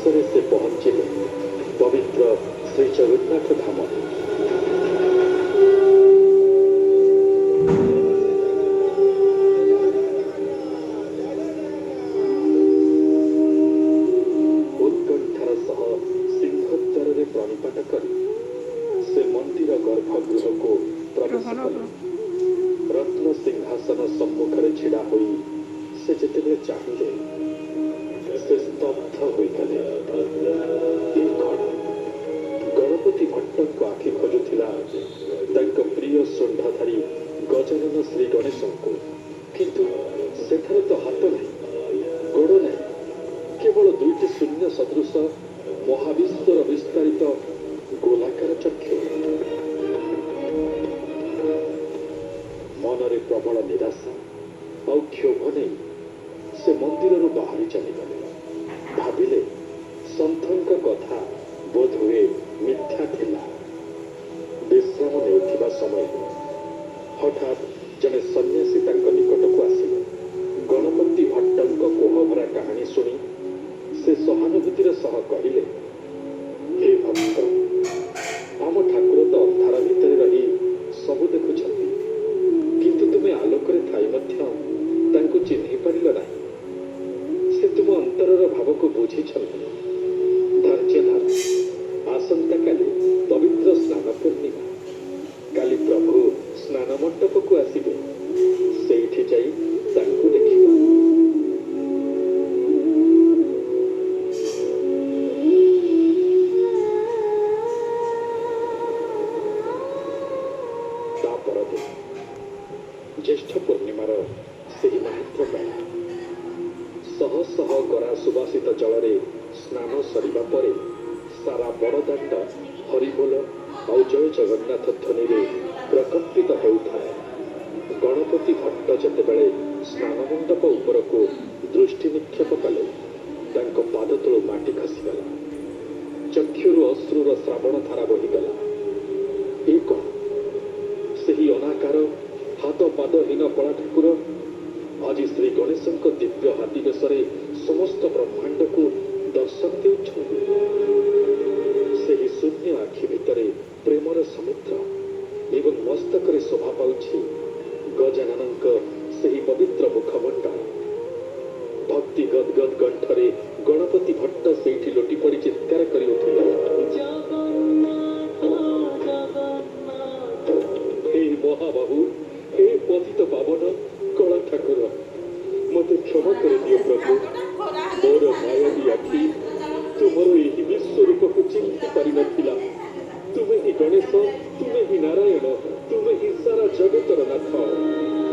ଶେଷରେ ସେ ପହଞ୍ଚିଲେ ପବିତ୍ର ଶ୍ରୀ ଜଗନ୍ନାଥ ଧାମରେ। ଉତ୍କଣ୍ଠାର ସହ ସିଂହଦ୍ୱାରରେ ପ୍ରଣିପାତ କରି ସେ ମନ୍ଦିର ଗର୍ଭଗୃହକୁ ରହ ପ୍ରବେଶ ରହ କଲେ। ରହ। ରତ୍ନ ସିଂହାସନ ସମ୍ମୁଖରେ ଛିଡ଼ା ହୋଇ ସେ ଯେତେବେଳେ ଚାହିଁଲେ, ସେ ସ୍ତବ୍ଧ ହୋଇଗଲେ। ଏ କଣ? ଗଣପତି ଭଟ୍ଟଙ୍କ ଆଖି ଖୋଜୁଥିଲା ତାଙ୍କ ପ୍ରିୟ ଶୁଣ୍ଢଧାରୀ ଗଜାନନ ଶ୍ରୀ ଗଣେଶଙ୍କୁ। କିନ୍ତୁ ସେଠାରେ ତ ହାତ ନାହିଁ, ଗୋଡ଼ ନାହିଁ, କେବଳ ଦୁଇଟି ଶୂନ୍ୟ ସଦୃଶ ମହାବିଶ୍ୱର ବିସ୍ତାରିତ ଗୋଲାକାର ଚକ୍ଷୁ। ମନରେ ପ୍ରବଳ ନିରାଶା ଆଉ କ୍ଷୋଭ ନେଇ ସେ ମନ୍ଦିରରୁ ବାହାରି ଚାଲିଗଲେ। ଭାବିଲେ, ସନ୍ଥଙ୍କ କଥା ବୋଧହୁଏ ମିଥ୍ୟା ଥିଲା। ବିଶ୍ରାମ ନେଉଥିବା ସମୟରେ ହଠାତ୍ ଜଣେ ସନ୍ନ୍ୟାସୀ ତାଙ୍କ ନିକଟକୁ ଆସିଲେ। ଗଣପତି ଭଟ୍ଟଙ୍କ କୋହଭରା କାହାଣୀ ଶୁଣି ସେ ସହାନୁଭୂତିର ସହ କହିଲେ, "ହେ ଭକ୍ତ, ଆମ ଠାକୁର ତ ଅନ୍ଧାର ଭିତରେ ରହି ସବୁ ଦେଖୁଛନ୍ତି, କିନ୍ତୁ ତୁମେ ଆଲୋକରେ ଥାଇ ମଧ୍ୟ ତାଙ୍କୁ ଚିହ୍ନି ପାରିଲ ନାହିଁ। ସେ ତୁମ ଅନ୍ତରର ଭାବକୁ ବୁଝିଛନ୍ତି। ଧୈର୍ଯ୍ୟ ଧର। ଆସନ୍ତାକାଲି ପବିତ୍ର ସ୍ନାନ ପୂର୍ଣ୍ଣିମା। କାଲି ପ୍ରଭୁ ସ୍ନାନ ମଣ୍ଡପକୁ ଆସିବେ। ସେଇଠି ଯାଇ ତାଙ୍କୁ ଦେଖିବ।" ତା ପରଦିନ ଜ୍ୟେଷ୍ଠ ପୂର୍ଣ୍ଣିମାର ସେହି ମାହାତ୍ର ବେଳା। ଶହ ଶହ ଗରା ସୁବାସିତ ଜଳରେ ସ୍ନାନ ସରିବା ପରେ ସାରା ବଡ଼ଦାଣ୍ଡ ହରିବୋଲ ଆଉ ଜୟ ଜଗନ୍ନାଥ ଧ୍ୱନିରେ ପ୍ରକମ୍ପିତ ହେଉଥାଏ। ଗଣପତି ଭଟ୍ଟ ଯେତେବେଳେ ସ୍ନାନ ମଣ୍ଡପ ଉପରକୁ ଦୃଷ୍ଟି ନିକ୍ଷେପ କଲେ, ତାଙ୍କ ପାଦ ତଳୁ ମାଟି ଖସିଗଲା। ଚକ୍ଷୁରୁ ଅଶ୍ରୁର ଶ୍ରାବଣ ଧାରା ବହିଗଲା। ଏ କଣ? ସେହି ଅନାକାର ହାତ ପାଦହୀନ କଳା ଠାକୁର ଆଜି ଶ୍ରୀ ଗଣେଶଙ୍କ ଦିବ୍ୟ ହାତୀ ବେଶରେ ସମସ୍ତ ବ୍ରହ୍ମାଣ୍ଡକୁ ଦର୍ଶନ ଦେଉଛନ୍ତି। ସେହି ଶୂନ୍ୟ ଆଖି ଭିତରେ ପ୍ରେମର ସମୁଦ୍ର ଏବଂ ମସ୍ତକରେ ଶୋଭା ପାଉଛି ଗଜାନନଙ୍କ ସେହି ପବିତ୍ର ମୁଖମଣ୍ଡଳ। ଭକ୍ତି ଗଦଗଦ କଣ୍ଠରେ ଗଣପତି ଭଟ୍ଟ ସେଇଠି ଲୋଟି ପଡ଼ି ଚିତ୍କାର କରି ଉଠିଲେ, "ହେ ମହାବାହୁ, ହେ ପତିତ ପାବନ କଳା ଠାକୁର, ମୋତେ କ୍ଷମା କରିଦିଅ ପ୍ରଭୁ। ମୋର ମାୟାବୀ ଆଖି ତୁମର ଏହି ବିଶ୍ୱରୂପକୁ ଚିହ୍ନି ପାରିନଥିଲା। ତୁମେ ହିଁ ଗଣେଶ, ତୁମେ ହିଁ ନାରାୟଣ, ତୁମେ ହିଁ ସାରା ଜଗତର ନାଥ।"